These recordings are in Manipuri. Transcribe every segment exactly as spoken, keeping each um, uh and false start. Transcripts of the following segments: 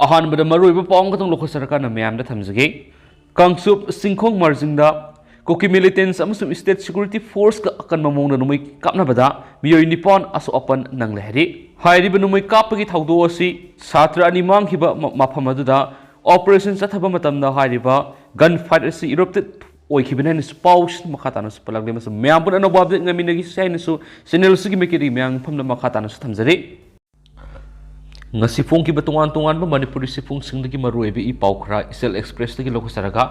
ꯑꯍꯥꯟꯕꯗ ꯃꯔꯨꯑꯣꯏꯕ ꯄꯥꯎ ꯑꯃꯈꯛꯇꯪ ꯂꯧꯈꯠꯆꯔꯀꯥꯟꯗ ꯃꯌꯥꯝꯗ ꯊꯝꯖꯒꯦ꯫ ꯀꯥꯡꯆꯨꯞ ꯆꯤꯡꯈꯣꯡ ꯃꯥꯔꯖꯤꯡꯗ ꯀꯨꯀꯤ militants ꯑꯃꯁꯨꯡ state security forceꯀ ꯑꯀꯟꯕ ꯃꯑꯣꯡꯗ ꯅꯣꯡꯃꯩ ꯀꯥꯞꯅꯕꯗ ꯃꯤꯑꯣꯏ ꯅꯤꯄꯥꯟ ꯑꯁꯣꯛ ꯑꯄꯟ ꯅꯪꯂꯦ ꯍꯥꯏꯔꯤ꯫ ꯍꯥꯏꯔꯤꯕ ꯅꯣꯡꯃꯩ ꯀꯥꯞꯄꯒꯤ ꯊꯧꯗꯣꯛ ꯑꯁꯤ ꯁꯥꯇ꯭ꯔ ꯑꯅꯤ ꯃꯥꯡꯈꯤꯕ ꯃ-, ꯃꯐꯝ ꯑꯗꯨꯗ operation ꯆꯠꯊꯕ ꯃꯇꯝꯗ ꯍꯥꯏꯔꯤꯕ gun fight ꯑꯁꯤ erupted ꯑꯣꯏꯈꯤꯕꯅꯤ ꯍꯥꯏꯅꯁꯨ ꯄꯥꯎꯁꯤꯅ ꯃꯈꯥ ꯇꯥꯅꯁꯨ ꯄꯜꯂꯛꯂꯤ꯫ ꯑꯃꯁꯨꯡ ꯃꯌꯥꯝ ꯄꯨꯝꯅ ꯑꯅꯧꯕ update ꯉꯥꯏꯃꯤꯟꯅꯈꯤꯁꯤ ꯍꯥꯏꯅꯁꯨ channel ꯑꯁꯤꯒꯤ ꯃꯥꯏꯀꯩꯗꯒꯤ ꯃꯌꯥꯝ ꯃꯐꯝꯗ ꯃꯈꯥ ꯇꯥꯅꯁꯨ ꯊꯝꯖꯔꯤ꯫ ꯉꯁꯤ ꯐꯣꯡꯈꯤꯕ ꯇꯣꯉꯥꯟ ꯇꯣꯉꯥꯟꯕ ꯃꯅꯤꯄꯨꯔꯤ ꯆꯦꯐꯣꯡꯁꯤꯡꯗꯒꯤ ꯃꯔꯨꯑꯣꯏꯕ ꯏ ꯄꯥꯎ ꯈꯔ ꯏꯆꯦꯜ Expressꯇꯒꯤ ꯂꯧꯈꯠꯆꯔꯒ,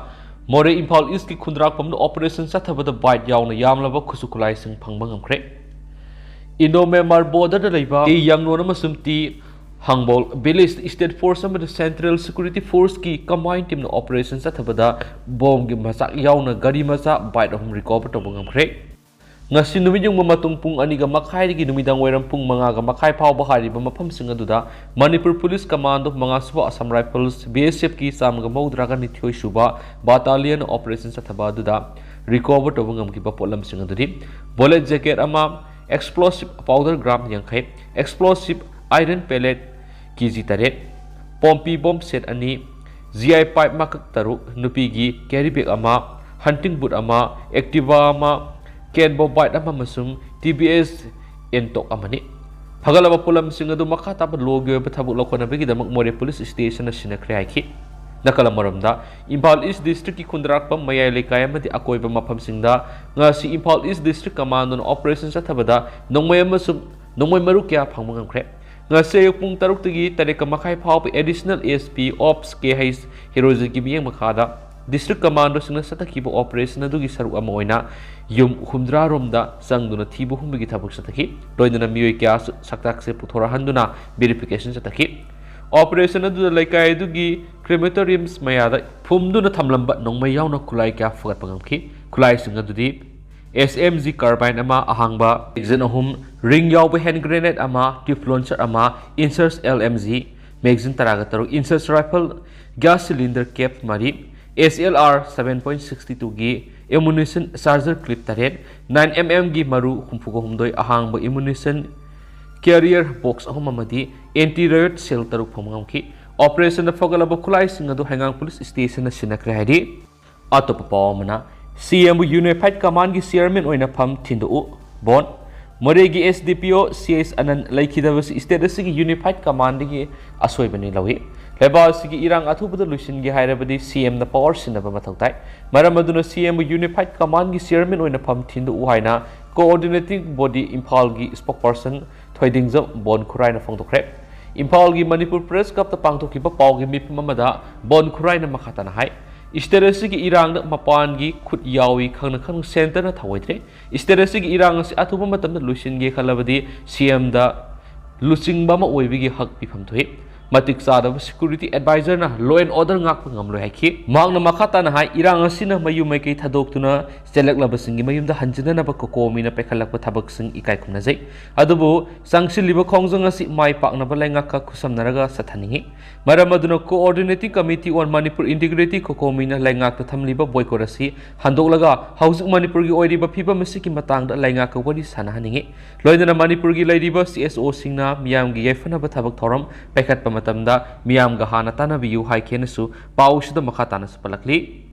ꯃꯣꯔꯦ ꯏꯝꯐꯥꯜ Eastꯀꯤ ꯈꯨꯟꯗ꯭ꯔꯥꯛꯄꯝꯗ operation ꯆꯠꯊꯕꯗ bite ꯌꯥꯎꯅ ꯌꯥꯝꯂꯕ ꯈꯨꯠꯁꯨ ꯈꯨꯠꯂꯥꯏꯁꯤꯡ ꯐꯪꯕ ꯉꯝꯈ꯭ꯔꯦ꯫ Indo Myanmar borderꯗ ꯂꯩꯕ ꯇꯤ ꯌꯥꯡꯂꯣꯟ ꯑꯃꯁꯨꯡ ꯇꯤ ꯍꯥꯡꯕꯣꯜ village state force ꯑꯃꯗꯤ central security forceꯀꯤ combined teamꯅ operation ꯆꯠꯊꯕꯗ ꯕꯣꯝꯒꯤ ꯃꯆꯥꯛ ꯌꯥꯎꯅ ꯒꯥꯔꯤ ꯃꯆꯥ bite ꯑꯍꯨꯝ recover ꯇꯧꯕ ꯉꯝꯈ꯭ꯔꯦ꯫ ꯉꯁꯤ ꯅꯨꯃꯤꯠ ꯌꯨꯡꯕ ꯃꯇꯨꯡ ꯄꯨꯡ ꯑꯅꯤꯒ ꯃꯈꯥꯏꯗꯒꯤ ꯅꯨꯃꯤꯗꯥꯡ ꯋꯥꯏꯔꯝ ꯄꯨꯡ ꯃꯉꯥꯒ ꯃꯈꯥꯏ ꯐꯥꯎꯕ ꯍꯥꯏꯔꯤꯕ ꯃꯐꯝꯁꯤꯡ ꯑꯗꯨꯗ ꯃꯅꯤꯄꯨꯔ ꯄꯨꯂꯤꯁ ꯀꯃꯥꯟꯗꯣ ꯃꯉꯥꯁꯨꯕ Assam Rifles, BSFꯀꯤ ꯆꯥꯝꯃꯒ ꯃꯧꯗ꯭ꯔꯥꯒ ꯅꯤꯊꯣꯏ ꯁꯨꯕ battalion operation ꯆꯠꯊꯕ ꯑꯗꯨꯗ recover ꯇꯧꯕ ꯉꯝꯈꯤꯕ ꯄꯣꯠꯂꯝꯁꯤꯡ ꯑꯗꯨꯗꯤ bullet jacket ꯑꯃ, explosive powder gram ꯌꯥꯡꯈꯩ, explosive iron pellet KG ꯇꯔꯦꯠ, ꯄꯣꯝꯄꯤ ꯕꯣꯝ set ꯑꯅꯤ, GI pipe ꯃꯀꯛ ꯇꯔꯨꯛ, ꯅꯨꯄꯤꯒꯤ carry bag ꯑꯃ, hunting boot ꯑꯃ, Activa ꯑꯃ, Kenbo bike ꯑꯃ ꯑꯃꯁꯨꯡ TVS Ntorq ꯑꯃꯅꯤ꯫ ꯐꯒꯠꯂꯕ ꯄꯣꯠꯂꯝꯁꯤꯡ ꯑꯗꯨ ꯃꯈꯥ ꯇꯥꯕ lawꯒꯤ ꯑꯣꯏꯕ ꯊꯕꯛ ꯂꯧꯈꯠꯅꯕꯒꯤꯗꯃꯛ ꯃꯣꯔꯦ ꯄꯨꯂꯤꯁ stationꯗ ꯁꯤꯟꯅꯈ꯭ꯔꯦ ꯍꯥꯏꯈꯤ꯫ ꯅꯥꯀꯜ ꯑꯃꯔꯣꯝꯗ, ꯏꯝꯐꯥꯜ East Districtꯀꯤ ꯈꯨꯟꯗ꯭ꯔꯥꯛꯄꯝ, ꯃꯌꯥꯏ ꯂꯩꯀꯥꯏ ꯑꯃꯗꯤ ꯑꯀꯣꯏꯕ ꯃꯐꯝꯁꯤꯡꯗ ꯉꯁꯤ ꯏꯝꯐꯥꯜ East District Commandꯅ operation ꯆꯠꯊꯕꯗ ꯅꯣꯡꯃꯩ ꯑꯃꯁꯨꯡ ꯅꯣꯡꯃꯩ ꯃꯔꯨ ꯀꯌꯥ ꯐꯪꯕ ꯉꯝꯈ꯭ꯔꯦ꯫ ꯉꯁꯤ ꯑꯌꯨꯛ ꯄꯨꯡ ꯇꯔꯨꯛꯇꯒꯤ ꯇꯔꯦꯠꯀ ꯃꯈꯥꯏ ꯐꯥꯎꯕ Additional SP Ops ꯀꯦ ꯍꯩꯆ ꯍꯤꯔꯣꯖꯤꯠꯀꯤ ꯃꯤꯠꯌꯦꯡ ꯃꯈꯥꯗ district commandꯣꯁꯤꯡꯅ ꯆꯠꯊꯈꯤꯕ operation ꯑꯗꯨꯒꯤ ꯁꯔꯨꯛ ꯑꯃ ꯑꯣꯏꯅ ꯌꯨꯝ ꯍꯨꯝꯗ꯭ꯔꯥ ꯔꯣꯝꯗ ꯆꯪꯗꯨꯅ ꯊꯤꯕ ꯍꯨꯝꯕꯒꯤ ꯊꯕꯛ ꯆꯠꯊꯈꯤ꯫ ꯂꯣꯏꯅꯅ ꯃꯤꯑꯣꯏ ꯀꯌꯥꯁꯨ ꯁꯛꯇꯥꯛꯁꯦ ꯄꯨꯊꯣꯔꯛꯍꯟꯗꯨꯅ verification ꯆꯠꯊꯈꯤ꯫ Operation ꯑꯗꯨꯗ ꯂꯩꯀꯥꯏ ꯑꯗꯨꯒꯤ crematoriums ꯃꯌꯥꯗ ꯐꯨꯝꯗꯨꯅ ꯊꯝꯂꯝꯕ ꯅꯣꯡꯃꯩ ꯌꯥꯎꯅ ꯈꯨꯠꯂꯥꯏ ꯀꯌꯥ ꯐꯒꯠꯄ ꯉꯝꯈꯤ꯫ ꯈꯨꯠꯂꯥꯏꯁꯤꯡ ꯑꯗꯨꯗꯤ SMG carbine ꯑꯃ, ꯑꯍꯥꯡꯕ magazine ꯑꯍꯨꯝ, ring ꯌꯥꯎꯕ hand grenade ꯑꯃ, tube launcher ꯑꯃ, INSAS LMG magazine ꯇꯔꯥꯒ ꯇꯔꯨꯛ, INSAS rifle gas cylinder cap ꯃꯔꯤ, SLR seven point sixty twoꯒꯤ ammunition charger clip ꯇꯔꯦꯠ, nine MM ꯒꯤ ꯃꯔꯨ ꯍꯨꯝꯐꯨꯒ ꯍꯨꯝꯗꯣꯏ, ꯑꯍꯥꯡꯕ ammunition carrier box ꯑꯍꯨꯝ ꯑꯃꯗꯤ anti riot shell ꯇꯔꯨꯛ ꯐꯪꯕ ꯉꯝꯈꯤ꯫ ꯑꯣꯄꯔꯦꯁꯟꯗ ꯐꯒꯠꯂꯕ ꯈꯨꯠꯂꯥꯏꯁꯤꯡ ꯑꯗꯨ ꯍꯩꯉꯥꯡ ꯄꯨꯂꯤꯁ ꯁ꯭ꯇꯦꯁꯟꯗ ꯁꯤꯟꯅꯈ꯭ꯔꯦ ꯍꯥꯏꯔꯤ꯫ ꯑꯇꯣꯞꯄ ꯄꯥꯎ ꯑꯃꯅ, ꯁꯤ ꯑꯦꯝꯕꯨ ꯌꯨꯅꯤꯐꯥꯏꯗ ꯀꯃꯥꯟꯒꯤ ꯆꯤꯌꯔꯃꯦꯟ ꯑꯣꯏꯅ ꯐꯝ ꯊꯤꯟꯗꯣꯛꯎ, ꯕꯣꯟ꯫ ꯃꯣꯔꯦꯒꯤ ꯑꯦꯁ ꯗꯤ ꯄꯤ ꯑꯣ ꯁꯤ ꯑꯦꯁ ꯑꯅꯟ ꯂꯩꯈꯤꯗꯕꯁꯤ ꯁ꯭ꯇꯦꯠ ꯑꯁꯤꯒꯤ ꯌꯨꯅꯤꯐꯥꯏꯗ ꯀꯃꯥꯟꯗꯒꯤ ꯑꯁꯣꯏꯕꯅꯤ ꯂꯧꯏ꯫ ꯂꯩꯕꯥꯛ ꯑꯁꯤꯒꯤ ꯏꯔꯥꯡ ꯑꯊꯨꯕꯗ ꯂꯣꯏꯁꯤꯟꯒꯦ ꯍꯥꯏꯔꯕꯗꯤ ꯁꯤ ꯑꯦꯝꯅ ꯄꯋꯥꯔ ꯁꯤꯟꯅꯕ ꯃꯊꯧ ꯇꯥꯏ꯫ ꯃꯔꯝ ꯑꯗꯨꯅ ꯁꯤ ꯑꯦꯝꯕꯨ ꯌꯨꯅꯤꯐꯥꯏꯗ ꯀꯃꯥꯟꯒꯤ ꯆꯤꯌꯔꯃꯦꯟ ꯑꯣꯏꯅ ꯐꯝ ꯊꯤꯟꯗꯣꯛꯎ ꯍꯥꯏꯅ ꯀꯣꯑꯣꯔꯗꯤꯅꯦꯇꯤꯡ ꯕꯣꯗꯤ ꯏꯝꯐꯥꯜꯒꯤ ꯁ꯭ꯄꯣꯛꯄꯔꯁꯟ ꯊꯣꯏꯗꯤꯡꯖꯝ ꯕꯣꯟ ꯈꯨꯔꯥꯏꯅ ꯐꯣꯡꯗꯣꯛꯈ꯭ꯔꯦ꯫ ꯏꯝꯐꯥꯜꯒꯤ ꯃꯅꯤꯄꯨꯔ ꯄ꯭ꯔꯦꯁ ꯀ꯭ꯂꯕꯇ ꯄꯥꯡꯊꯣꯛꯈꯤꯕ ꯄꯥꯎꯒꯤ ꯃꯤꯐꯝ ꯑꯃꯗ ꯕꯣꯟ ꯈꯨꯔꯥꯏꯅ ꯃꯈꯥ ꯇꯥꯅ ꯍꯥꯏ, ꯁ꯭ꯇꯦꯠ ꯑꯁꯤꯒꯤ ꯏꯔꯥꯡꯗ ꯃꯄꯥꯟꯒꯤ ꯈꯨꯠ ꯌꯥꯎꯏ ꯈꯪꯅ ꯈꯪꯅ ꯁꯦꯟꯇꯔꯅ ꯊꯧꯑꯣꯏꯗ꯭ꯔꯦ꯫ ꯁ꯭ꯇꯦꯠ ꯑꯁꯤꯒꯤ ꯏꯔꯥꯡ ꯑꯁꯤ ꯑꯊꯨꯕ ꯃꯇꯝꯗ ꯂꯣꯏꯁꯤꯟꯒꯦ ꯈꯜꯂꯕꯗꯤ ꯁꯤ ꯑꯦꯝꯗ ꯂꯨꯆꯤꯡꯕ ꯑꯃ ꯑꯣꯏꯕꯒꯤ ꯍꯛ ꯄꯤꯐꯝ ꯊꯣꯛꯏ꯫ ꯃꯇꯤꯛ ꯆꯥꯗꯕ ꯁꯦꯀ꯭ꯌꯨꯔꯤꯇꯤ ꯑꯦꯗꯚꯥꯏꯖꯔꯅ ꯂꯣ ꯑꯦꯟ ꯑꯣꯔꯗꯔ ꯉꯥꯛꯄ ꯉꯝꯂꯣꯏ ꯍꯥꯏꯈꯤ꯫ ꯃꯍꯥꯛꯅ ꯃꯈꯥ ꯇꯥꯅ ꯍꯥꯏ, ꯏꯔꯥꯡ ꯑꯁꯤꯅ ꯃꯌꯨꯝ ꯃꯥꯏꯀꯩ ꯊꯥꯗꯣꯛꯇꯨꯅ ꯆꯦꯜꯂꯛꯂꯕꯁꯤꯡꯒꯤ ꯃꯌꯨꯝꯗ ꯍꯟꯖꯤꯟꯅꯅꯕ ꯀꯣꯀꯣꯃꯤꯅ ꯄꯥꯏꯈꯠꯂꯛꯄ ꯊꯕꯛꯁꯤꯡ ꯏꯀꯥꯏ ꯈꯨꯝꯅꯖꯩ꯫ ꯑꯗꯨꯕꯨ ꯆꯪꯁꯤꯜꯂꯤꯕ ꯈꯣꯡꯖꯪ ꯑꯁꯤ ꯃꯥꯏ ꯄꯥꯛꯅꯕ ꯂꯩꯉꯥꯛꯀ ꯈꯨꯠꯁꯝꯅꯔꯒ ꯆꯠꯊꯅꯤꯡꯏ꯫ ꯃꯔꯝ ꯑꯗꯨꯅ Coordinating Committee on Manipur Integrity, ꯀꯣꯀꯣꯃꯤꯅ ꯂꯩꯉꯥꯛꯇ ꯊꯝꯂꯤꯕ ꯕꯣꯏꯀꯣꯠ ꯑꯁꯤ ꯍꯟꯗꯣꯛꯂꯒ ꯍꯧꯖꯤꯛ ꯃꯅꯤꯄꯨꯔꯒꯤ ꯑꯣꯏꯔꯤꯕ ꯐꯤꯕꯝ ꯑꯁꯤꯒꯤ ꯃꯇꯥꯡꯗ ꯂꯩꯉꯥꯛꯀ ꯋꯥꯔꯤ ꯁꯥꯟꯅꯍꯟꯅꯤꯡꯏ꯫ ꯂꯣꯏꯅꯅ ꯃꯅꯤꯄꯨꯔꯒꯤ ꯂꯩꯔꯤꯕ ꯁꯤ ꯑꯦꯁ ꯑꯣꯁꯤꯡꯅ ꯃꯤꯌꯥꯝꯒꯤ ꯌꯥꯏꯐꯅꯕ ꯊꯕꯛ ꯊꯧꯔꯝ ꯄꯥꯏꯈꯠꯄ ꯃꯇꯝꯗ ꯃꯤꯌꯥꯝꯒ ꯍꯥꯟꯅ ꯇꯥꯟꯅꯕꯤꯌꯨ ꯍꯥꯏꯈꯤꯅꯁꯨ ꯄꯥꯎꯁꯤꯗ ꯃꯈꯥ ꯇꯥꯅꯁꯨ ꯄꯜꯂꯛꯂꯤ꯫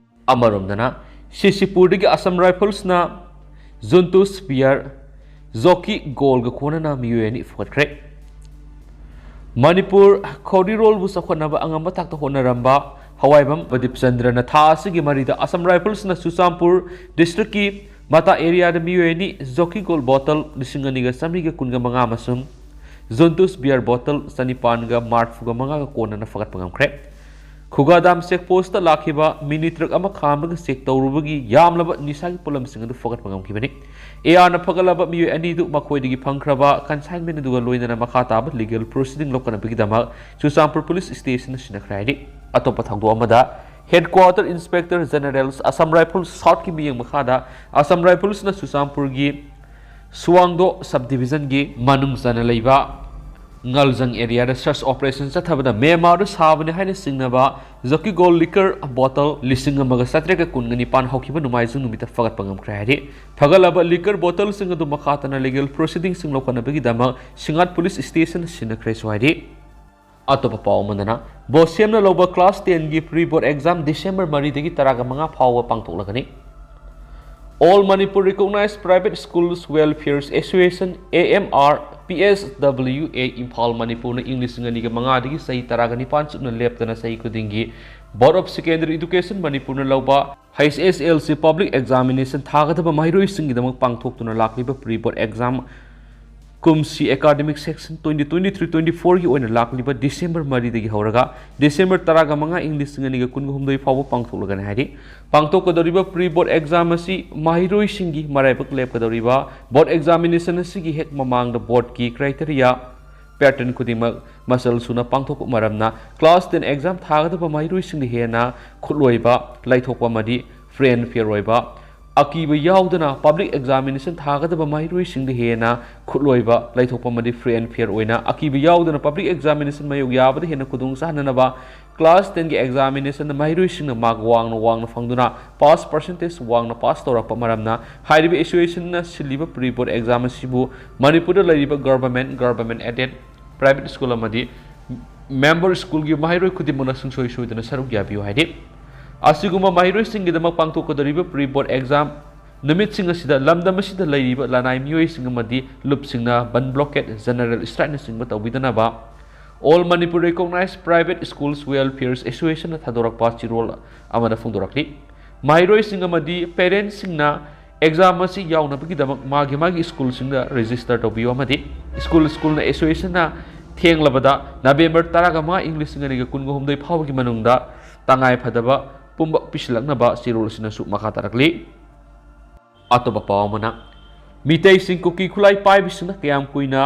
ꯑꯃꯔꯣꯝꯗꯅ, ꯁꯤꯁꯤꯄꯨꯔꯗꯒꯤ ꯑꯁꯥꯝ ꯔꯥꯏꯐꯜꯁꯅ ꯖꯨꯟꯇꯨꯁ ꯕꯤꯌꯔ ꯖꯣꯀꯤ ꯒꯣꯜꯒ ꯀꯣꯟꯅꯅ ꯃꯤꯑꯣꯏ ꯑꯅꯤ ꯐꯨꯒꯠꯈ꯭ꯔꯦ꯫ ꯃꯅꯤꯄꯨꯔ ꯈꯧꯔꯤꯔꯣꯜꯕꯨ ꯆꯥꯎꯈꯠꯅꯕ ꯑꯉꯝꯕ ꯊꯥꯛꯇ ꯍꯣꯠꯅꯔꯝꯕ ꯍꯋꯥꯏꯕꯝ ꯄ꯭ꯔꯗꯤꯞ ꯆꯟꯗ꯭ꯔꯅ ꯊꯥ ꯑꯁꯤꯒꯤ ꯃꯔꯤꯗ ꯑꯁꯥꯝ ꯔꯥꯏꯐꯜꯁꯅ ꯆꯨꯔꯆꯥꯟꯄꯨꯔ ꯗꯤꯁꯇ꯭ꯔꯤꯛꯀꯤ ꯃꯇꯥ ꯑꯦꯔꯤꯌꯥꯗ ꯃꯤꯑꯣꯏ ꯑꯅꯤ ꯖꯣꯀꯤ ꯒꯣꯜ ꯕꯣꯇꯜ ꯂꯤꯁꯤꯡ ꯑꯅꯤꯒ ꯆꯥꯃꯔꯤꯒ ꯀꯨꯟꯒ ꯃꯉꯥ ꯑꯃꯁꯨꯡ ꯖꯣꯟꯇꯨꯁ ꯕꯤꯌꯔ ꯕꯣꯇꯜ ꯆꯅꯤꯄꯥꯟꯒ ꯃꯔꯤꯐꯨꯒ ꯃꯉꯥꯒ ꯀꯣꯟꯅꯅ ꯐꯒꯠꯄ ꯉꯝꯈ꯭ꯔꯦ꯫ ꯈꯨꯒꯥꯗꯥꯝ ꯆꯦꯛ ꯄꯣꯁꯇ ꯂꯥꯛꯈꯤꯕ ꯃꯤꯅꯤ ꯇ꯭ꯔꯛ ꯑꯃ ꯈꯥꯝꯂꯒ ꯆꯦꯛ ꯇꯧꯔꯨꯕꯒꯤ ꯌꯥꯝꯂꯕ ꯅꯤꯁꯥꯒꯤ ꯄꯣꯠꯂꯝꯁꯤꯡ ꯑꯗꯨ ꯐꯒꯠꯄ ꯉꯝꯈꯤꯕꯅꯤ꯫ ꯑꯦ ꯑꯥꯔꯅ ꯐꯒꯠꯂꯕ ꯃꯤꯑꯣꯏ ꯑꯅꯤꯗꯨ ꯃꯈꯣꯏꯗꯒꯤ ꯐꯪꯈ꯭ꯔꯕ ꯀꯟꯁꯥꯏꯟꯃꯦꯟ ꯑꯗꯨꯒ ꯂꯣꯏꯅꯅ ꯃꯈꯥ ꯇꯥꯕ ꯂꯤꯒꯦꯜ ꯄ꯭ꯔꯣꯁꯤꯗꯤꯡ ꯂꯧꯈꯠꯅꯕꯒꯤꯗꯃꯛ ꯆꯨꯔꯆꯥꯟꯄꯨꯔ ꯄꯨꯂꯤꯁ ꯁ꯭ꯇꯦꯁꯟꯗ ꯁꯤꯟꯅꯈ꯭ꯔꯦ ꯍꯥꯏꯔꯤ꯫ ꯑꯇꯣꯞꯄ ꯊꯧꯗꯣꯛ ꯑꯃꯗ, headquarter inspector general Assam rifles ꯁꯥꯎꯠꯀꯤ ꯃꯤꯠꯌꯦꯡ ꯃꯈꯥꯗ ꯑꯁꯥꯝ ꯔꯥꯏꯐꯜꯁꯅ ꯆꯨꯔꯆꯥꯟꯄꯨꯔꯒꯤ ꯁꯨꯋꯥꯡꯗꯣ ꯁꯕ ꯗꯤꯕꯤꯖꯟꯒꯤ ꯃꯅꯨꯡ ꯆꯟꯅ ꯂꯩꯕ ꯉꯜꯖꯪ ꯑꯦꯔꯤꯌꯥꯗ ꯁꯔꯆ ꯑꯣꯄꯔꯦꯁꯟ ꯆꯠꯊꯕꯗ ꯃ꯭ꯌꯥꯟꯃꯥꯔꯗ ꯁꯥꯕꯅꯤ ꯍꯥꯏꯅ ꯆꯤꯡꯅꯕ ꯖꯣꯀꯤ ꯒꯣꯜ ꯂꯤꯀꯔ ꯕꯣꯇꯜ ꯂꯤꯁꯤꯡ ꯑꯃꯒ ꯆꯥꯇ꯭ꯔꯦꯠꯀ ꯀꯨꯟꯒ ꯅꯤꯄꯥꯟ ꯍꯧꯈꯤꯕ ꯅꯣꯡꯃꯥꯏꯖꯤꯡ ꯅꯨꯃꯤꯠꯇ ꯐꯒꯠꯄ ꯉꯝꯈ꯭ꯔꯦ ꯍꯥꯏꯔꯤ꯫ ꯐꯒꯠꯂꯕ ꯂꯤꯀꯔ ꯕꯣꯇꯜꯁꯤꯡ ꯑꯗꯨ ꯃꯈꯥ ꯇꯥꯅ ꯂꯤꯒꯦꯜ ꯄ꯭ꯔꯣꯁꯤꯗꯤꯡꯁꯤꯡ ꯂꯧꯈꯠꯅꯕꯒꯤꯗꯃꯛ ꯁꯤꯡꯉꯥꯠ ꯄꯨꯂꯤꯁ ꯁ꯭ꯇꯦꯁꯟꯗ ꯁꯤꯟꯅꯈ꯭ꯔꯦꯁꯨ ꯍꯥꯏꯔꯤ꯫ ꯑꯇꯣꯞꯄ ꯄꯥꯎ ꯑꯃꯗꯅ, ꯕꯣꯁꯦꯝꯅ ꯂꯧꯕ class ten ꯒꯤ pre board exam December ꯃꯔꯤꯗꯒꯤ ꯇꯔꯥꯒ ꯃꯉꯥ ꯐꯥꯎꯕ ꯄꯥꯡꯊꯣꯛꯂꯒꯅꯤ꯫ All Manipur Recognized Private Schools Welfare Association, A M R P S W A, Imphal, ꯃꯅꯤꯄꯨꯔꯅ ꯏꯪ ꯂꯤꯁꯤꯡ ꯑꯅꯤꯒ ꯃꯉꯥꯗꯒꯤ ꯆꯍꯤ ꯇꯔꯥꯒ ꯅꯤꯄꯥꯟ ꯆꯨꯞꯅ ꯂꯦꯞꯇꯅ ꯆꯍꯤ ꯈꯨꯗꯤꯡꯒꯤ Board of Secondary Education ꯃꯅꯤꯄꯨꯔꯅ ꯂꯧꯕ H S L C public examination ꯊꯥꯒꯗꯕ ꯃꯍꯩꯔꯣꯏꯁꯤꯡꯒꯤꯗꯃꯛ ꯄꯥꯡꯊꯣꯛꯇꯨꯅ ꯂꯥꯛꯂꯤꯕ pre board exam ꯀꯨꯝꯁꯤ academic session twenty twenty-three twenty-four ꯒꯤ ꯑꯣꯏꯅ ꯂꯥꯛꯂꯤꯕ December ꯃꯔꯤꯗꯒꯤ ꯍꯧꯔꯒ December ꯇꯔꯥꯒ ꯃꯉꯥ ꯏꯪ ꯂꯤꯁꯤꯡ ꯑꯅꯤꯒ ꯀꯨꯟꯒ ꯍꯨꯝꯗꯣꯏ ꯐꯥꯎꯕ ꯄꯥꯡꯊꯣꯛꯂꯒꯅꯤ ꯍꯥꯏꯔꯤ꯫ ꯄꯥꯡꯊꯣꯛꯀꯗꯧꯔꯤꯕ pre board exam ꯑꯁꯤ ꯃꯍꯩꯔꯣꯏꯁꯤꯡꯒꯤ ꯃꯔꯥꯏꯕꯛ ꯂꯦꯞꯀꯗꯧꯔꯤꯕ board examination ꯑꯁꯤꯒꯤ ꯍꯦꯛ ꯃꯃꯥꯡꯗ board ꯀꯤ criteria pattern ꯈꯨꯗꯤꯡꯃꯛ ꯃꯆꯜ ꯁꯨꯅ ꯄꯥꯡꯊꯣꯛꯄ ꯃꯔꯝꯅ class ten exam ꯊꯥꯒꯗꯕ ꯃꯍꯩꯔꯣꯏꯁꯤꯡꯗ ꯍꯦꯟꯅ ꯈꯨꯠꯂꯣꯏꯕ ꯂꯩꯊꯣꯛꯄ ꯑꯃꯗꯤ free and fair ꯑꯣꯏꯕ, ꯑꯀꯤꯕ ꯌꯥꯎꯗꯅ public examination ꯊꯥꯒꯗꯕ ꯃꯍꯩꯔꯣꯏꯁꯤꯡꯗ ꯍꯦꯟꯅ ꯈꯨꯠꯂꯣꯏꯕ ꯂꯩꯊꯣꯛꯄ ꯑꯃꯗꯤ free and fair ꯑꯣꯏꯅ ꯑꯀꯤꯕ ꯌꯥꯎꯗꯅ public examination ꯃꯥꯌꯣꯛ ꯌꯥꯕꯗ ꯍꯦꯟꯅ ꯈꯨꯗꯣꯡ ꯆꯥꯍꯟꯅꯅꯕ class ten ꯒꯤ examination ꯗ ꯃꯍꯩꯔꯣꯏꯁꯤꯡꯅ mark ꯋꯥꯡꯅ ꯋꯥꯡꯅ ꯐꯪꯗꯨꯅ pass percentage ꯋꯥꯡꯅ pass ꯇꯧꯔꯛꯄ ꯃꯔꯝꯅ ꯍꯥꯏꯔꯤꯕ association ꯅ ꯁꯤꯜꯂꯤꯕ pre board exam ꯑꯁꯤꯕꯨ ꯃꯅꯤꯄꯨꯔꯗ ꯂꯩꯔꯤꯕ government, government aided, private school ꯑꯃꯗꯤ member school ꯒꯤ ꯃꯍꯩꯔꯣꯏ ꯈꯨꯗꯤꯡꯃꯛꯅ ꯁꯨꯡꯁꯣꯏ ꯁꯣꯏꯗꯅ ꯁꯔꯨꯛ ꯌꯥꯕꯤꯌꯨ ꯍꯥꯏꯔꯤ꯫ ꯑꯁꯤꯒꯨꯝꯕ ꯃꯍꯩꯔꯣꯏꯁꯤꯡꯒꯤꯗꯃꯛ ꯄꯥꯡꯊꯣꯛꯀꯗꯧꯔꯤꯕ pre board exam ꯅꯨꯃꯤꯠꯁꯤꯡ ꯑꯁꯤꯗ ꯂꯝꯗꯝ ꯑꯁꯤꯗ ꯂꯩꯔꯤꯕ ꯂꯅꯥꯏ ꯃꯤꯑꯣꯏꯁꯤꯡ ꯑꯃꯗꯤ ꯂꯨꯞꯁꯤꯡꯅ ꯕꯟ blockade, general strike ꯅꯆꯤꯡꯕ ꯇꯧꯕꯤꯗꯅꯕ All Manipur Recognized Private Schools Welfare Association ꯅ ꯊꯥꯗꯣꯔꯛꯄ ꯆꯦꯔꯣꯜ ꯑꯃꯅ ꯐꯣꯡꯗꯣꯔꯛꯂꯤ꯫ ꯃꯍꯩꯔꯣꯏꯁꯤꯡ ꯑꯃꯗꯤ parents ꯁꯤꯡꯅ exam ꯑꯁꯤ ꯌꯥꯎꯅꯕꯒꯤꯗꯃꯛ ꯃꯥꯒꯤ ꯃꯥꯒꯤ school ꯁꯤꯡꯗ register ꯇꯧꯕꯤꯌꯨ ꯑꯃꯗꯤ school school ꯅ association ꯅ ꯊꯦꯡꯂꯕꯗ November ꯇꯔꯥꯒ ꯃꯉꯥ ꯏꯪ ꯂꯤꯁꯤꯡ ꯑꯅꯤꯒ ꯀꯨꯟꯒ ꯍꯨꯝꯗꯣꯏ ꯐꯥꯎꯕꯒꯤ ꯃꯅꯨꯡꯗ ꯇꯉꯥꯏ ꯐꯗꯕ ꯄꯨꯝꯕ ꯄꯤꯁꯤꯜꯂꯛꯅꯕ ꯆꯦꯔꯣꯜ ꯑꯁꯤꯅꯁꯨ ꯃꯈꯥ ꯇꯥꯔꯛꯂꯤ꯫ ꯑꯇꯣꯞꯄ ꯄꯥꯎ ꯑꯃꯅ, ꯃꯤꯇꯩꯁꯤꯡ ꯀꯨꯀꯤ ꯈꯨꯠꯂꯥꯏ ꯄꯥꯏꯕꯁꯤꯡꯅ ꯀꯌꯥꯝ ꯀꯨꯏꯅ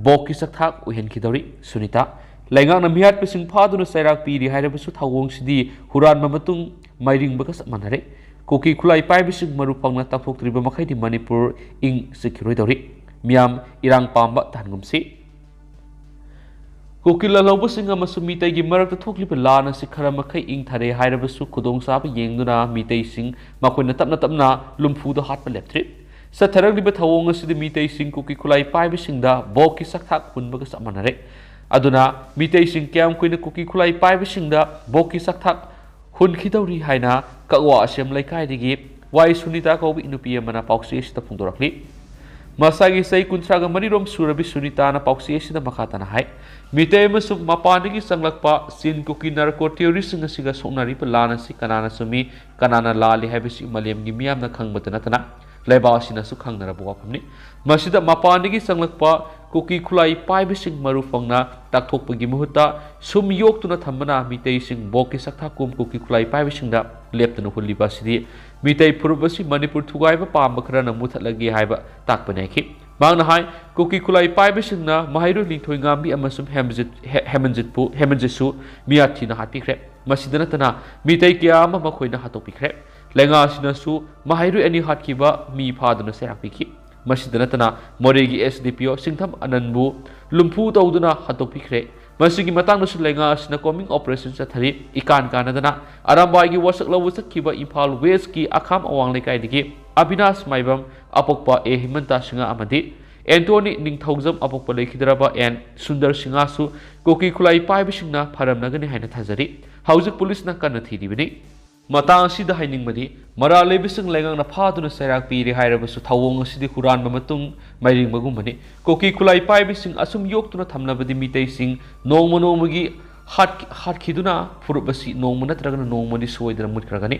ꯚꯣꯛꯀꯤ ꯁꯛꯊꯥꯛ ꯑꯣꯏꯍꯟꯈꯤꯗꯧꯔꯤ? ꯁꯨꯅꯤꯇꯥ, ꯂꯩꯉꯥꯛꯅ ꯃꯤꯍꯥꯠꯄꯁꯤꯡ ꯐꯥꯗꯨꯅ ꯆꯩꯔꯥꯛ ꯄꯤꯔꯤ ꯍꯥꯏꯔꯕꯁꯨ ꯊꯧꯑꯣꯡꯁꯤꯗꯤ ꯍꯨꯔꯥꯟꯕ ꯃꯇꯨꯡ ꯃꯩꯔꯤꯡꯕꯒ ꯆꯞ ꯃꯥꯟꯅꯔꯦ꯫ ꯀꯨꯀꯤ ꯈꯨꯠꯂꯥꯏ ꯄꯥꯏꯕꯁꯤꯡ ꯃꯔꯨ ꯐꯪꯅ ꯇꯥꯟꯊꯣꯛꯇ꯭ꯔꯤꯕ ꯃꯈꯩꯗꯤ ꯃꯅꯤꯄꯨꯔ ꯏꯪ ꯆꯤꯛꯈꯤꯔꯣꯏꯗꯧꯔꯤ꯫ ꯃꯤꯌꯥꯝ ꯏꯔꯥꯡ ꯄꯥꯝꯕ ꯇꯥꯍꯟꯒꯨꯝꯁꯤ꯫ ꯀꯨꯀꯤ ꯂꯥꯜꯍꯧꯕꯁꯤꯡ ꯑꯃꯁꯨꯡ ꯃꯤꯇꯩꯒꯤ ꯃꯔꯛꯇ ꯊꯣꯛꯂꯤꯕ ꯂꯥꯟ ꯑꯁꯤ ꯈꯔ ꯃꯈꯩ ꯏꯪꯊꯔꯦ ꯍꯥꯏꯔꯕꯁꯨ ꯈꯨꯗꯣꯡꯆꯥꯕ ꯌꯦꯡꯗꯨꯅ ꯃꯤꯇꯩꯁꯤꯡ ꯃꯈꯣꯏꯅ ꯇꯞꯅ ꯇꯞꯅ ꯂꯨꯝꯐꯨꯗ ꯍꯥꯠꯄ ꯂꯦꯞꯇ꯭ꯔꯤ꯫ ꯆꯠꯊꯔꯛꯂꯤꯕ ꯊꯧꯑꯣꯡ ꯑꯁꯤꯗ ꯃꯤꯇꯩꯁꯤꯡ ꯀꯨꯀꯤ ꯈꯨꯠꯂꯥꯏ ꯄꯥꯏꯕꯁꯤꯡꯗ ꯚꯣꯛꯀꯤ ꯁꯛꯊꯥꯛ ꯍꯨꯟꯕꯒ ꯆꯞ ꯃꯥꯟꯅꯔꯦ꯫ ꯑꯗꯨꯅ ꯃꯤꯇꯩꯁꯤꯡ ꯀꯌꯥꯝ ꯀꯨꯏꯅ ꯀꯨꯀꯤ ꯈꯨꯠꯂꯥꯏ ꯄꯥꯏꯕꯁꯤꯡꯗ ꯚꯣꯠꯀꯤ ꯆꯥꯛꯊꯥꯛ ꯍꯨꯟꯈꯤꯗꯧꯔꯤ ꯍꯥꯏꯅ ꯀꯛꯋꯥ ꯑꯁꯦꯝ ꯂꯩꯀꯥꯏꯗꯒꯤ ꯋꯥꯏ ꯁꯨꯅꯤꯇꯥ ꯀꯧꯕ ꯅꯨꯄꯤ ꯑꯃꯅ ꯄꯥꯎꯆꯦ ꯑꯁꯤꯗ ꯐꯣꯡꯗꯣꯔꯛꯂꯤ꯫ ꯃꯁꯥꯒꯤ ꯆꯍꯤ ꯀꯨꯟꯊ꯭ꯔꯥꯒ ꯃꯔꯤꯔꯣꯝ ꯁꯨꯔꯕꯤ ꯁꯨꯅꯤꯇꯥꯅ ꯄꯥꯎꯆꯦ ꯑꯁꯤꯗ ꯃꯈꯥ ꯇꯥꯅ ꯍꯥꯏ, ꯃꯤꯇꯩ ꯑꯃꯁꯨꯡ ꯃꯄꯥꯟꯗꯒꯤ ꯆꯪꯂꯛꯄ ꯆꯤꯟ ꯀꯨꯀꯤ ꯅꯥꯔꯀꯣ ꯇꯦꯔꯣꯔꯤꯁꯁꯤꯡ ꯑꯁꯤꯒ ꯁꯣꯛꯅꯔꯤꯕ ꯂꯥꯟ ꯑꯁꯤ ꯀꯅꯥꯅ ꯆꯨꯝꯃꯤ, ꯀꯅꯥꯅ ꯂꯥꯜꯂꯤ ꯍꯥꯏꯕꯁꯤ ꯃꯥꯂꯦꯝꯒꯤ ꯃꯤꯌꯥꯝꯅ ꯈꯪꯕꯇ ꯅꯠꯇꯅ ꯂꯩꯕꯥꯛ ꯑꯁꯤꯅꯁꯨ ꯈꯪꯅꯔꯕ ꯋꯥꯐꯝꯅꯤ꯫ ꯃꯁꯤꯗ ꯃꯄꯥꯟꯗꯒꯤ ꯆꯪꯂꯛꯄ ꯀꯨꯀꯤ ꯈꯨꯠꯂꯥꯏ ꯄꯥꯏꯕꯁꯤꯡ ꯃꯔꯨ ꯐꯪꯅ ꯇꯥꯛꯊꯣꯛꯄꯒꯤ ꯃꯍꯨꯠꯇ ꯁꯨꯝ ꯌꯣꯛꯇꯨꯅ ꯊꯝꯕꯅ ꯃꯤꯇꯩꯁꯤꯡ ꯚꯣꯠꯀꯤ ꯆꯥꯛꯊꯥꯛ ꯀꯨꯝ ꯀꯨꯀꯤ ꯈꯨꯠꯂꯥꯏ ꯄꯥꯏꯕꯁꯤꯡꯗ ꯂꯦꯞꯇꯅ ꯍꯨꯜꯂꯤꯕ ꯑꯁꯤꯗꯤ ꯃꯤꯇꯩ ꯐꯨꯔꯨꯞ ꯑꯁꯤ ꯃꯅꯤꯄꯨꯔ ꯊꯨꯒꯥꯏꯕ ꯄꯥꯝꯕ ꯈꯔꯅ ꯃꯨꯊꯠꯂꯒꯦ ꯍꯥꯏꯕ ꯇꯥꯛꯄꯅꯤ ꯍꯥꯏꯈꯤ꯫ ꯃꯍꯥꯛꯅ ꯍꯥꯏ, ꯀꯨꯀꯤ ꯈꯨꯠꯂꯥꯏ ꯄꯥꯏꯕꯁꯤꯡꯅ ꯃꯍꯩꯔꯣꯏ ꯂꯤꯟꯊꯣꯏꯉꯥꯝꯕꯤ ꯑꯃꯁꯨꯡ ꯍꯦꯃꯟꯖꯤꯠ-, ꯍꯦ-, ꯍꯦꯃꯟꯖꯤꯠꯄꯨ, ꯍꯦꯃꯟꯖꯤꯠꯁꯨ ꯃꯤꯌꯥꯊꯤꯅ ꯍꯥꯠꯄꯤꯈ꯭ꯔꯦ꯫ ꯃꯁꯤꯗ ꯅꯠꯇꯅ ꯃꯤꯇꯩ ꯀꯌꯥ ꯑꯃ ꯃꯈꯣꯏꯅ ꯍꯥꯠꯇꯣꯛꯄꯤꯈ꯭ꯔꯦ꯫ ꯂꯩꯉꯥꯛ ꯑꯁꯤꯅꯁꯨ ꯃꯍꯩꯔꯣꯏ ꯑꯅꯤ ꯍꯥꯠꯈꯤꯕ ꯃꯤ ꯐꯥꯗꯨꯅ ꯆꯩꯔꯥꯛ ꯄꯤꯈꯤ꯫ ꯃꯁꯤꯗ ꯅꯠꯇꯅ ꯃꯣꯔꯦꯒꯤ ꯑꯦꯁ ꯗꯤ ꯄꯤ ꯑꯣ ꯁꯤꯡꯊꯝ ꯑꯅꯟꯕꯨ ꯂꯨꯝꯐꯨ ꯇꯧꯗꯨꯅ ꯍꯥꯠꯇꯣꯛꯄꯤꯈ꯭ꯔꯦ꯫ ꯃꯁꯤꯒꯤ ꯃꯇꯥꯡꯗꯁꯨ ꯂꯩꯉꯥꯛ ꯑꯁꯤꯅ combing operation ꯆꯠꯊꯔꯤ꯫ ꯏꯀꯥꯟ ꯀꯥꯟꯅꯗꯅ ꯑꯔꯥꯝꯕꯥꯏꯒꯤ ꯋꯥꯁꯛ ꯂꯧꯕ ꯆꯠꯈꯤꯕ ꯏꯝꯐꯥꯜ ꯋꯦꯁꯀꯤ ꯑꯈꯥꯝ ꯑꯋꯥꯡ ꯂꯩꯀꯥꯏꯗꯒꯤ ꯑꯕꯤꯅꯥꯁ ꯃꯥꯏꯕꯝ, ꯑꯄꯣꯛꯄ ꯑꯦ ꯍꯤꯃꯟꯇꯥ ꯁꯤꯡꯍ ꯑꯃꯗꯤ ꯑꯦꯟꯇꯣꯅꯤ ꯅꯤꯡꯊꯧꯖꯝ, ꯑꯄꯣꯛꯄ ꯂꯩꯈꯤꯗ꯭ꯔꯕ ꯑꯦꯟ ꯁꯨꯟꯗꯔ ꯁꯤꯡꯍꯁꯨ ꯀꯨꯀꯤ ꯈꯨꯠꯂꯥꯏ ꯄꯥꯏꯕꯁꯤꯡꯅ ꯐꯥꯔꯝꯂꯒꯅꯤ ꯍꯥꯏꯅ ꯊꯥꯖꯔꯤ꯫ ꯍꯧꯖꯤꯛ ꯄꯨꯂꯤꯁꯅ ꯀꯟꯅ ꯊꯤꯔꯤꯕꯅꯤ꯫ ꯃꯇꯥꯡ ꯑꯁꯤꯗ ꯍꯥꯏꯅꯤꯡꯕꯗꯤ, ꯃꯔꯥꯜ ꯂꯩꯕꯁꯤꯡ ꯂꯩꯉꯥꯛꯅ ꯐꯥꯗꯨꯅ ꯆꯩꯔꯥꯛ ꯄꯤꯔꯦ ꯍꯥꯏꯔꯕꯁꯨ ꯊꯧꯑꯣꯡ ꯑꯁꯤꯗꯤ ꯍꯨꯔꯥꯟꯕ ꯃꯇꯨꯡ ꯃꯩꯔꯤꯡꯕꯒꯨꯝꯕꯅꯤ꯫ ꯀꯨꯀꯤ ꯈꯨꯠꯂꯥꯏ ꯄꯥꯏꯕꯁꯤꯡ ꯑꯁꯨꯝ ꯌꯣꯛꯇꯨꯅ ꯊꯝꯂꯕꯗꯤ ꯃꯤꯇꯩꯁꯤꯡ ꯅꯣꯡꯃ ꯅꯣꯡꯃꯒꯤ ꯍꯥꯠ-, ꯍꯥꯠꯈꯤꯗꯨꯅ ꯐꯨꯔꯨꯞ ꯑꯁꯤ ꯅꯣꯡꯃ ꯅꯠꯇ꯭ꯔꯒꯅ ꯅꯣꯡꯃꯗꯤ ꯁꯣꯏꯗꯅ ꯃꯨꯠꯈ꯭ꯔꯒꯅꯤ꯫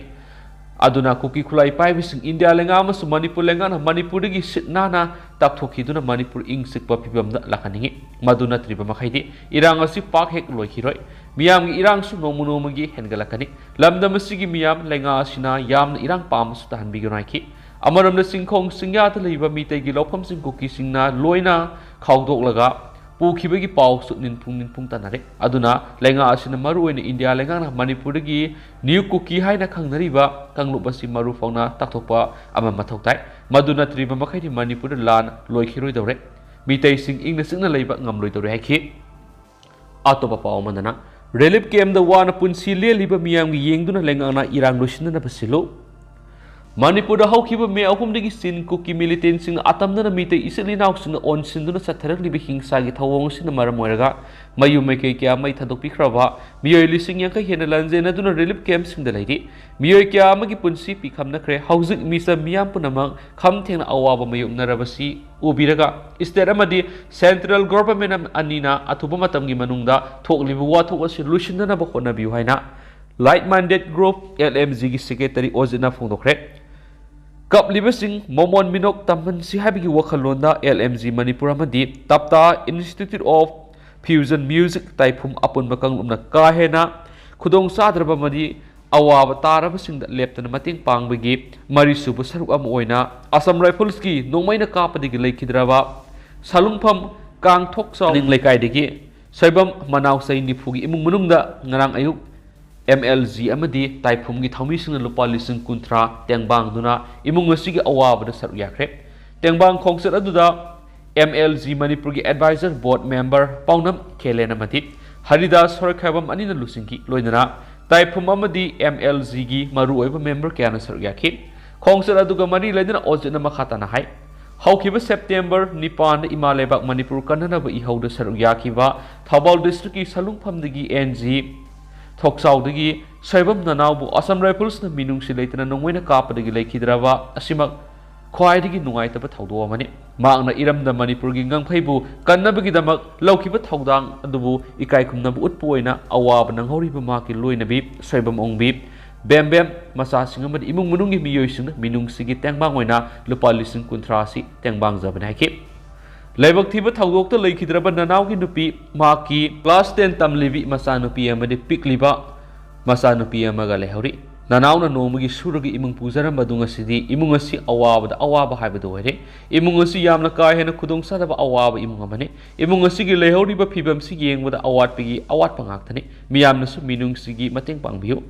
ꯑꯗꯨꯅ ꯀꯨꯀꯤ ꯈꯨꯠꯂꯥꯏ ꯄꯥꯏꯕꯁꯤꯡ ꯏꯟꯗꯤꯌꯥ ꯂꯩꯉꯥꯛ ꯑꯃꯁꯨꯡ ꯃꯅꯤꯄꯨꯔ ꯂꯩꯉꯥꯛꯅ ꯃꯅꯤꯄꯨꯔꯗꯒꯤ ꯁꯤꯠ ꯅꯥꯟꯅ ꯇꯥꯞꯊꯣꯛꯈꯤꯗꯨꯅ ꯃꯅꯤꯄꯨꯔ ꯏꯪ ꯆꯤꯛꯄ ꯐꯤꯕꯝꯗ ꯂꯥꯛꯍꯟꯅꯤꯡꯏ꯫ ꯃꯗꯨ ꯅꯠꯇ꯭ꯔꯤꯕ ꯃꯈꯩꯗꯤ ꯏꯔꯥꯡ ꯑꯁꯤ ꯄꯥꯛ ꯍꯦꯛ ꯂꯣꯏꯈꯤꯔꯣꯏ꯫ ꯃꯤꯌꯥꯝꯒꯤ ꯏꯔꯥꯡꯁꯨ ꯅꯣꯡꯃ ꯅꯣꯡꯃꯒꯤ ꯍꯦꯟꯒꯠꯂꯛꯀꯅꯤ꯫ ꯂꯝꯗꯝ ꯑꯁꯤꯒꯤ ꯃꯤꯌꯥꯝ ꯂꯩꯉꯥꯛ ꯑꯁꯤꯅ ꯌꯥꯝꯅ ꯏꯔꯥꯡ ꯄꯥꯝꯕꯁꯨ ꯇꯥꯍꯟꯕꯤꯒꯅꯨ ꯍꯥꯏꯈꯤ꯫ ꯑꯃꯔꯣꯝꯗ ꯆꯤꯡꯈꯣꯡ ꯆꯤꯡꯌꯥꯗ ꯂꯩꯕ ꯃꯤꯇꯩꯒꯤ ꯂꯧꯐꯝꯁꯤꯡ ꯀꯨꯀꯤꯁꯤꯡꯅ ꯂꯣꯏꯅ ꯈꯥꯎꯗꯣꯛꯂꯒ ꯄꯨꯈꯤꯕꯒꯤ ꯄꯥꯎꯁꯨ ꯅꯤꯟꯐꯨꯡ ꯅꯤꯟꯐꯨꯡ ꯇꯥꯟꯅꯔꯦ꯫ ꯑꯗꯨꯅ ꯂꯩꯉꯥꯛ ꯑꯁꯤꯅ ꯃꯔꯨꯑꯣꯏꯅ ꯏꯟꯗꯤꯌꯥ ꯂꯩꯉꯥꯛꯅ ꯃꯅꯤꯄꯨꯔꯗꯒꯤ ꯅ꯭ꯌꯨ ꯀꯨꯀꯤ ꯍꯥꯏꯅ ꯈꯪꯅꯔꯤꯕ ꯀꯥꯡꯂꯨꯞ ꯑꯁꯤ ꯃꯔꯨ ꯐꯥꯎꯅ ꯇꯥꯛꯊꯣꯛꯄ ꯑꯃ ꯃꯊꯧ ꯇꯥꯏ꯫ ꯃꯗꯨ ꯅꯠꯇ꯭ꯔꯤꯕ ꯃꯈꯩꯗꯤ ꯃꯅꯤꯄꯨꯔꯗ ꯂꯥꯟ ꯂꯣꯏꯈꯤꯔꯣꯏꯗꯧꯔꯦ꯫ ꯃꯤꯇꯩꯁꯤꯡ ꯏꯪꯅ ꯆꯤꯛꯅ ꯂꯩꯕ ꯉꯝꯂꯣꯏꯗꯧꯔꯦ ꯍꯥꯏꯈꯤ꯫ ꯑꯇꯣꯞꯄ ꯄꯥꯎ ꯑꯃꯗꯅ, ꯔꯤꯂꯤꯐ ꯀꯦꯝꯗ ꯋꯥꯅ ꯄꯨꯟꯁꯤ ꯂꯦꯜꯂꯤꯕ ꯃꯤꯌꯥꯝꯒꯤ ꯌꯦꯡꯗꯨꯅ ꯂꯩꯉꯥꯛꯅ ꯏꯔꯥꯡ ꯂꯣꯏꯁꯤꯟꯅꯅꯕ ꯁꯤꯜꯂꯨ꯫ ꯃꯅꯤꯄꯨꯔꯗ ꯍꯧꯈꯤꯕ ꯃꯦ ꯑꯍꯨꯝꯗꯒꯤ ꯆꯤꯟ ꯀꯨꯀꯤ ꯃꯤꯂꯤꯇꯦꯟꯁꯤꯡꯅ ꯑꯇꯝꯅꯅ ꯃꯤꯇꯩ ꯏꯆꯤꯜ ꯏꯅꯥꯎꯁꯤꯡꯅ ꯑꯣꯟꯁꯤꯟꯗꯨꯅ ꯆꯠꯊꯔꯛꯂꯤꯕ ꯍꯤꯡꯁꯥꯒꯤ ꯊꯧꯑꯣꯡ ꯑꯁꯤꯅ ꯃꯔꯝ ꯑꯣꯏꯔꯒ ꯃꯌꯨꯝ ꯃꯩꯀꯩ ꯀꯌꯥ ꯃꯩ ꯊꯥꯗꯣꯛꯄꯤꯈ꯭ꯔꯕ ꯃꯤꯑꯣꯏ ꯂꯤꯁꯤꯡ ꯌꯥꯡꯈꯩ ꯍꯦꯟꯅ ꯂꯥꯟꯖꯦꯟꯅꯗꯨꯅ ꯔꯤꯂꯤꯐ ꯀꯦꯝꯞꯁꯤꯡꯗ ꯂꯩꯔꯤ꯫ ꯃꯤꯑꯣꯏ ꯀꯌꯥ ꯑꯃꯒꯤ ꯄꯨꯟꯁꯤ ꯄꯤꯈꯝꯅꯈ꯭ꯔꯦ꯫ ꯍꯧꯖꯤꯛ ꯃꯤꯆꯝ ꯃꯤꯌꯥꯝ ꯄꯨꯝꯅꯃꯛ ꯈꯝ ꯊꯦꯡꯅ ꯑꯋꯥꯕ ꯃꯥꯌꯣꯛꯅꯔꯕꯁꯤ ꯎꯕꯤꯔꯒ ꯏꯁꯇꯦꯠ ꯑꯃꯗꯤ ꯁꯦꯟꯇ꯭ꯔꯦꯜ ꯒꯣꯚꯔꯟꯃꯦꯟꯠ ꯑꯅꯤꯅ ꯑꯊꯨꯕ ꯃꯇꯝꯒꯤ ꯃꯅꯨꯡꯗ ꯊꯣꯛꯂꯤꯕ ꯋꯥꯊꯣꯛ ꯑꯁꯤ ꯂꯣꯏꯁꯤꯟꯅꯅꯕ ꯍꯣꯠꯅꯕꯤꯌꯨ ꯍꯥꯏꯅ like minded group, L M ꯖꯤꯒꯤ ꯁꯦꯀ꯭ꯔꯦꯇꯔꯤ ꯑꯣꯖꯤꯠꯅ ꯐꯣꯡꯗꯣꯛꯈ꯭ꯔꯦ꯫ ꯀꯞꯂꯤꯕꯁꯤꯡ ꯃꯃꯣꯟ ꯃꯤꯅꯣꯛ ꯇꯝꯍꯟꯁꯤ ꯍꯥꯏꯕꯒꯤ ꯋꯥꯈꯜꯂꯣꯟꯗ ꯑꯦꯜ ꯑꯦꯝ ꯖꯤ ꯃꯅꯤꯄꯨꯔ ꯑꯃꯗꯤ ꯇꯞꯇꯥ ꯏꯟꯁꯇꯤꯇ꯭ꯌꯨꯠ ꯑꯣꯐ ꯐ꯭ꯌꯨꯖꯟ ꯃ꯭ꯌꯨꯖꯤꯛ ꯇꯥꯏꯐꯨꯝ ꯑꯄꯨꯟꯕ ꯀꯥꯡꯂꯨꯞꯅ ꯀꯥ ꯍꯦꯟꯅ ꯈꯨꯗꯣꯡ ꯆꯥꯗ꯭ꯔꯕ ꯑꯃꯗꯤ ꯑꯋꯥꯕ ꯇꯥꯔꯕꯁꯤꯡꯗ ꯂꯦꯞꯇꯅ ꯃꯇꯦꯡ ꯄꯥꯡꯕꯒꯤ ꯃꯔꯤꯁꯨꯕ ꯁꯔꯨꯛ ꯑꯃ ꯑꯣꯏꯅ ꯑꯁꯥꯝ ꯔꯥꯏꯐꯜꯁꯀꯤ ꯅꯣꯡꯃꯩꯅ ꯀꯥꯞꯄꯗꯒꯤ ꯂꯩꯈꯤꯗ꯭ꯔꯕ ꯁꯥꯂꯨꯡꯐꯝ ꯀꯥꯡꯊꯣꯛꯆꯥꯎ ꯂꯩꯀꯥꯏꯗꯒꯤ ꯁꯣꯏꯕꯝ ꯃꯅꯥꯎꯆꯩ ꯅꯤꯐꯨꯒꯤ ꯏꯃꯨꯡ ꯃꯅꯨꯡꯗ ꯉꯔꯥꯡ ꯑꯌꯨꯛ ꯑꯦꯝ ꯑꯦꯜ ꯖꯤ ꯑꯃꯗꯤ ꯇꯥꯏꯐꯨꯝꯒꯤ ꯊꯧꯃꯤꯁꯤꯡꯅ ꯂꯨꯄꯥ ꯂꯤꯁꯤꯡ ꯀꯨꯟꯊ꯭ꯔꯥ ꯇꯦꯡꯕꯥꯡꯗꯨꯅ ꯏꯃꯨꯡ ꯑꯁꯤꯒꯤ ꯑꯋꯥꯕꯗ ꯁꯔꯨꯛ ꯌꯥꯈ꯭ꯔꯦ꯫ ꯇꯦꯡꯕꯥꯡ ꯈꯣꯡꯆꯠ ꯑꯗꯨꯗ ꯑꯦꯝ ꯑꯦꯜ ꯖꯤ ꯃꯅꯤꯄꯨꯔꯒꯤ ꯑꯦꯗꯚꯥꯏꯖꯔ ꯕꯣꯔꯗ ꯃꯦꯝꯕꯔ ꯄꯥꯎꯅꯝ ꯈꯦꯂꯦꯟ ꯑꯃꯗꯤ ꯍꯔꯤꯗꯥꯁ ꯁꯣꯔꯣꯛꯈꯥꯏꯕꯝ ꯑꯅꯤꯅ ꯂꯨꯆꯤꯡꯈꯤ꯫ ꯂꯣꯏꯅꯅ ꯇꯥꯏꯐꯨꯝ ꯑꯃꯗꯤ ꯑꯦꯝ ꯑꯦꯜ ꯖꯤꯒꯤ ꯃꯔꯨꯑꯣꯏꯕ ꯃꯦꯝꯕꯔ ꯀꯌꯥꯅ ꯁꯔꯨꯛ ꯌꯥꯈꯤ꯫ ꯈꯣꯡꯆꯠ ꯑꯗꯨꯒ ꯃꯔꯤ ꯂꯩꯅꯅ ꯑꯣꯖꯤꯠꯅ ꯃꯈꯥ ꯇꯥꯅ ꯍꯥꯏ, ꯍꯧꯈꯤꯕ ꯁꯦꯞꯇꯦꯝꯕꯔ ꯅꯤꯄꯥꯟꯗ ꯏꯃꯥ ꯂꯩꯕꯥꯛ ꯃꯅꯤꯄꯨꯔ ꯀꯟꯅꯅꯕ ꯏꯍꯧꯗ ꯁꯔꯨꯛ ꯌꯥꯈꯤꯕ ꯊꯧꯕꯥꯜ ꯗꯤꯁꯇ꯭ꯔꯤꯛꯀꯤ ꯁꯥꯂꯨꯡꯐꯝꯗꯒꯤ ꯑꯦꯟ ꯖꯤ ꯊꯣꯛꯆꯥꯎꯗꯒꯤ ꯁꯣꯏꯕꯝ ꯅꯅꯥꯎꯕꯨ ꯑꯁꯥꯝ ꯔꯥꯏꯐꯜꯁꯅ ꯃꯤꯅꯨꯡꯁꯤ ꯂꯩꯇꯅ ꯅꯣꯡꯃꯩꯅ ꯀꯥꯞꯄꯗꯒꯤ ꯂꯩꯈꯤꯗ꯭ꯔꯕ ꯑꯁꯤꯃꯛ ꯈ꯭ꯋꯥꯏꯗꯒꯤ ꯅꯨꯡꯉꯥꯏꯇꯕ ꯊꯧꯗꯣꯛ ꯑꯃꯅꯤ꯫ ꯃꯍꯥꯛꯅ ꯏꯔꯝꯗꯝ ꯃꯅꯤꯄꯨꯔꯒꯤ ꯉꯝꯈꯩꯕꯨ ꯀꯟꯅꯕꯒꯤꯗꯃꯛ ꯂꯧꯈꯤꯕ ꯊꯧꯗꯥꯡ ꯑꯗꯨꯕꯨ ꯏꯀꯥꯏ ꯈꯨꯝꯅꯕ ꯎꯠꯄ ꯑꯣꯏꯅ ꯑꯋꯥꯕ ꯅꯪꯍꯧꯔꯤꯕ ꯃꯍꯥꯛꯀꯤ ꯂꯣꯏꯅꯕꯤ ꯁꯣꯏꯕꯝ ꯑꯣꯡꯕꯤ, ꯕꯦꯝꯕꯦꯝ ꯃꯆꯥꯁꯤꯡ ꯑꯃꯗꯤ ꯏꯃꯨꯡ ꯃꯅꯨꯡꯒꯤ ꯃꯤꯑꯣꯏꯁꯤꯡꯅ ꯃꯤꯅꯨꯡꯁꯤꯒꯤ ꯇꯦꯡꯕꯥꯡ ꯑꯣꯏꯅ ꯂꯨꯄꯥ ꯂꯤꯁꯤꯡ ꯀꯨꯟꯊ꯭ꯔꯥ ꯑꯁꯤ ꯇꯦꯡꯕꯥꯡꯖꯕꯅꯤ ꯍꯥꯏꯈꯤ꯫ ꯂꯥꯏꯕꯛ ꯊꯤꯕ ꯊꯧꯗꯣꯛꯇ ꯂꯩꯈꯤꯗ꯭ꯔꯕ ꯅꯅꯥꯎꯒꯤ ꯅꯨꯄꯤ, ꯃꯍꯥꯛꯀꯤ class ten ꯇꯝꯂꯤꯕꯤ ꯃꯆꯥꯅꯨꯄꯤ ꯑꯃꯗꯤ ꯄꯤꯛꯂꯤꯕ ꯃꯆꯥꯅꯨꯄꯤ ꯑꯃꯒ ꯂꯩꯍꯧꯔꯤ꯫ ꯅꯅꯥꯎꯅ ꯅꯣꯡꯃꯒꯤ ꯁꯨꯔꯒ ꯏꯃꯨꯡ ꯄꯨꯖꯔꯝꯕꯗꯨ ꯉꯁꯤꯗꯤ ꯏꯃꯨꯡ ꯑꯁꯤ ꯑꯋꯥꯕꯗ ꯑꯋꯥꯕ ꯍꯥꯏꯕꯗꯨ ꯑꯣꯏꯔꯦ꯫ ꯏꯃꯨꯡ ꯑꯁꯤ ꯌꯥꯝꯅ ꯀꯥ ꯍꯦꯟꯅ ꯈꯨꯗꯣꯡꯆꯥꯗꯕ ꯑꯋꯥꯕ ꯏꯃꯨꯡ ꯑꯃꯅꯤ꯫ ꯏꯃꯨꯡ ꯑꯁꯤꯒꯤ ꯂꯩꯍꯧꯔꯤꯕ ꯐꯤꯕꯝꯁꯤ ꯌꯦꯡꯕꯗ ꯑꯋꯥꯠꯄꯒꯤ ꯑꯋꯥꯠꯄ ꯉꯥꯛꯇꯅꯤ꯫ ꯃꯤꯌꯥꯝꯅꯁꯨ ꯃꯤꯅꯨꯡꯁꯤꯒꯤ ꯃꯇꯦꯡ ꯄꯥꯡꯕꯤꯌꯨ꯫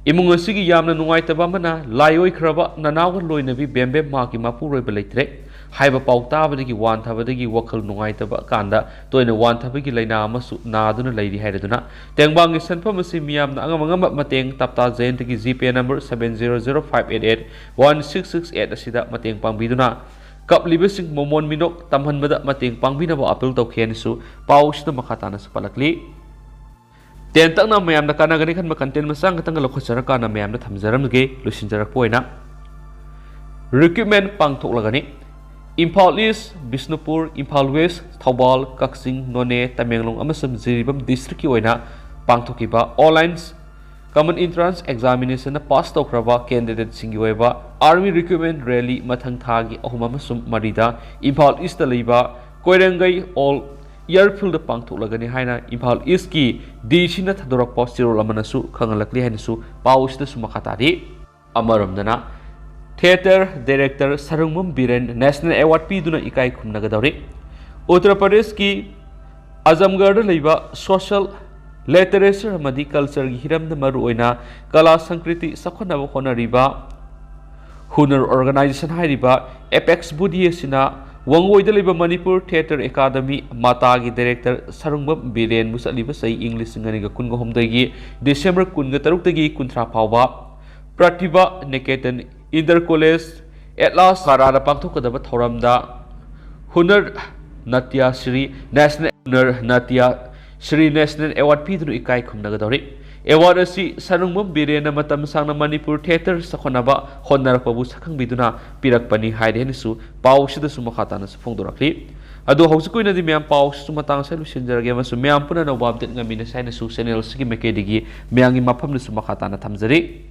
ꯏꯃꯨꯡ ꯑꯁꯤꯒꯤ ꯌꯥꯝꯅ ꯅꯨꯡꯉꯥꯏꯇꯕ ꯑꯃꯅ ꯂꯥꯏ ꯑꯣꯏꯈ꯭ꯔꯕ ꯅꯅꯥꯎꯒ ꯂꯣꯏꯅꯕꯤ ꯕꯦꯝꯕꯦꯝ ꯃꯍꯥꯛꯀꯤ ꯃꯄꯨꯔꯣꯏꯕ ꯂꯩꯇ꯭ꯔꯦ꯫ ꯍꯥꯏꯕ ꯄꯥꯎ ꯇꯥꯕꯗꯒꯤ ꯋꯥꯟꯊꯕꯗꯒꯤ ꯋꯥꯈꯜ ꯅꯨꯡꯉꯥꯏꯇꯕ ꯀꯥꯟꯗ ꯇꯣꯏꯅ ꯋꯥꯟꯊꯕꯒꯤ ꯂꯥꯏꯅꯥ ꯑꯃꯁꯨ ꯅꯥꯗꯨꯅ ꯂꯩꯔꯤ ꯍꯥꯏꯔꯗꯨꯅ, ꯇꯦꯡꯕꯥꯡꯒꯤ ꯁꯦꯟꯐꯝ ꯑꯁꯤ ꯃꯤꯌꯥꯝꯅ ꯑꯉꯝ ꯑꯉꯝꯕ ꯃꯇꯦꯡ ꯇꯞꯇꯥ ꯖꯌꯟꯇꯒꯤ ꯖꯤ ꯄꯦ number seven zero zero five eight eight one six six eight ꯑꯁꯤꯗ ꯃꯇꯦꯡ ꯄꯥꯡꯕꯤꯗꯨꯅ ꯀꯞꯂꯤꯕꯁꯤꯡ ꯃꯃꯣꯟ ꯃꯤꯅꯣꯛ ꯇꯝꯍꯟꯕꯗ ꯃꯇꯦꯡ ꯄꯥꯡꯕꯤꯅꯕ ꯑꯄꯤꯜ ꯇꯧꯈꯤ ꯍꯥꯏꯅꯁꯨ ꯄꯥꯎ ꯑꯁꯤꯗ ꯃꯈꯥ ꯇꯥꯅꯁꯨ ꯄꯜꯂꯛꯂꯤ꯫ ꯇꯦꯟꯇꯛꯅ ꯃꯌꯥꯝꯅ ꯀꯥꯟꯅꯒꯅꯤ ꯈꯟꯕ content ꯃꯆꯥ ꯈꯛꯇꯪꯒ ꯂꯧꯈꯠꯆꯔꯀꯥꯟꯗ ꯃꯌꯥꯝꯗ ꯊꯝꯖꯔꯝꯒꯦ꯫ ꯂꯣꯏꯁꯤꯟꯖꯔꯛꯄ ꯑꯣꯏꯅ, recruitment ꯄꯥꯡꯊꯣꯛꯂꯒꯅꯤ꯫ ꯏꯝꯐꯥꯜ ꯏꯁ, ꯕꯤꯁꯅꯨꯄꯨꯔ, ꯏꯝꯐꯥꯜ ꯋꯦꯁ, ꯊꯧꯕꯥꯜ, ꯀꯛꯆꯤꯡ, ꯅꯣꯅꯦ, ꯇꯃꯦꯡꯂꯣꯡ ꯑꯃꯁꯨꯡ ꯖꯤꯔꯤꯕꯥꯝ district ꯀꯤ ꯑꯣꯏꯅ ꯄꯥꯡꯊꯣꯛꯈꯤꯕ online common entrance examination ꯗ pass ꯇꯧꯈ꯭ꯔꯕ candidate ꯁꯤꯡꯒꯤ ꯑꯣꯏꯕ army recruitment rally ꯃꯊꯪ ꯊꯥꯒꯤ ꯑꯍꯨꯝ ꯑꯃꯁꯨꯡ ꯃꯔꯤꯗ ꯏꯝꯐꯥꯜ ꯏꯁꯇ ꯂꯩꯕ ꯀꯣꯏꯔꯦꯡꯒꯩ ꯑꯣꯜ ꯑꯦꯌꯔꯐꯤꯜꯗ ꯄꯥꯡꯊꯣꯛꯂꯒꯅꯤ ꯍꯥꯏꯅ ꯏꯝꯐꯥꯜ ꯏꯁꯀꯤ ꯗꯤ ꯁꯤꯅ ꯊꯥꯗꯣꯔꯛꯄ ꯆꯦꯔꯣꯜ ꯑꯃꯅꯁꯨ ꯈꯪꯍꯜꯂꯛꯂꯤ ꯍꯥꯏꯅꯁꯨ ꯄꯥꯎ ꯑꯁꯤꯗꯁꯨ ꯃꯈꯥ ꯇꯥꯔꯤ꯫ ꯑꯃꯔꯣꯝꯗꯅ, theatre director Sarungbam Biren national award ꯄꯤꯗꯨꯅ ꯏꯀꯥꯏ ꯈꯨꯝꯅꯒꯗꯧꯔꯤ꯫ ꯎꯠꯇꯔ ꯄ꯭ꯔꯗꯦꯁꯀꯤ ꯑꯖꯝꯒꯔꯗ ꯂꯩꯕ social literature ꯑꯃꯗꯤ culture ꯒꯤ ꯍꯤꯔꯝꯗ ꯃꯔꯨꯑꯣꯏꯅ ꯀꯂꯥ ꯁꯪꯁꯀ꯭ꯔꯤꯇꯤ ꯆꯥꯎꯈꯠꯅꯕ ꯍꯣꯠꯅꯔꯤꯕ ꯍꯨꯅꯔ organization ꯍꯥꯏꯔꯤꯕ apex body ꯑꯁꯤꯅ ꯋꯥꯡꯒꯣꯏꯗ ꯂꯩꯕ Manipur theatre academy ꯃꯇꯥꯒꯤ director Sarungbam ꯕꯤꯔꯦꯟꯕꯨ ꯆꯠꯂꯤꯕ ꯆꯍꯤ ꯏꯪ ꯂꯤꯁꯤꯡ ꯑꯅꯤꯒ ꯀꯨꯟꯒ ꯍꯨꯝꯗꯣꯏꯒꯤ ꯗꯤꯁꯦꯝꯕꯔ ꯀꯨꯟꯒ ꯇꯔꯨꯛꯇꯒꯤ ꯀꯨꯟꯊ꯭ꯔꯥ ꯐꯥꯎꯕ Pratibha Niketan inter college atlas ꯀꯥꯔꯥꯗ ꯄꯥꯡꯊꯣꯛꯀꯗꯕ ꯊꯧꯔꯝꯗ ꯍꯨꯅꯔ Natya Shri national ꯍꯨꯅꯔ Natya Shri national award ꯄꯤꯗꯨꯅ ꯏꯀꯥꯏ ꯈꯨꯝꯅꯒꯗꯧꯔꯤ꯫ Award ꯑꯁꯤ ꯁꯔꯨꯡꯕꯝ ꯕꯤꯔꯦꯟꯅ ꯃꯇꯝ ꯁꯥꯡꯅ ꯃꯅꯤꯄꯨꯔ theatre ꯆꯥꯎꯈꯠꯅꯕ ꯍꯣꯠꯅꯔꯛꯄꯕꯨ ꯁꯛꯈꯪꯕꯤꯗꯨꯅ ꯄꯤꯔꯛꯄꯅꯤ ꯍꯥꯏꯔꯤ ꯍꯥꯏꯅꯁꯨ ꯄꯥꯎ ꯑꯁꯤꯗꯁꯨ ꯃꯈꯥ ꯇꯥꯅꯁꯨ ꯐꯣꯡꯗꯣꯔꯛꯂꯤ꯫ ꯑꯗꯣ ꯍꯧꯖꯤꯛꯀꯤ ꯑꯣꯏꯅꯗꯤ ꯃꯌꯥꯝ ꯄꯥꯎ ꯑꯁꯤꯁꯨ ꯃꯇꯥꯡ ꯑꯁꯤꯗ ꯂꯣꯏꯁꯤꯟꯖꯔꯒꯦ ꯑꯃꯁꯨꯡ ꯃꯌꯥꯝ ꯄꯨꯟꯅ ꯑꯅꯧꯕ update ꯉꯥꯏꯃꯤꯟꯅꯁꯤ ꯍꯥꯏꯅꯁꯨ channel ꯑꯁꯤꯒꯤ ꯃꯥꯏꯀꯩꯗꯒꯤ ꯃꯌꯥꯝꯒꯤ ꯃꯐꯝꯗꯁꯨ ꯃꯈꯥ ꯇꯥꯅ ꯊꯝꯖꯔꯤ꯫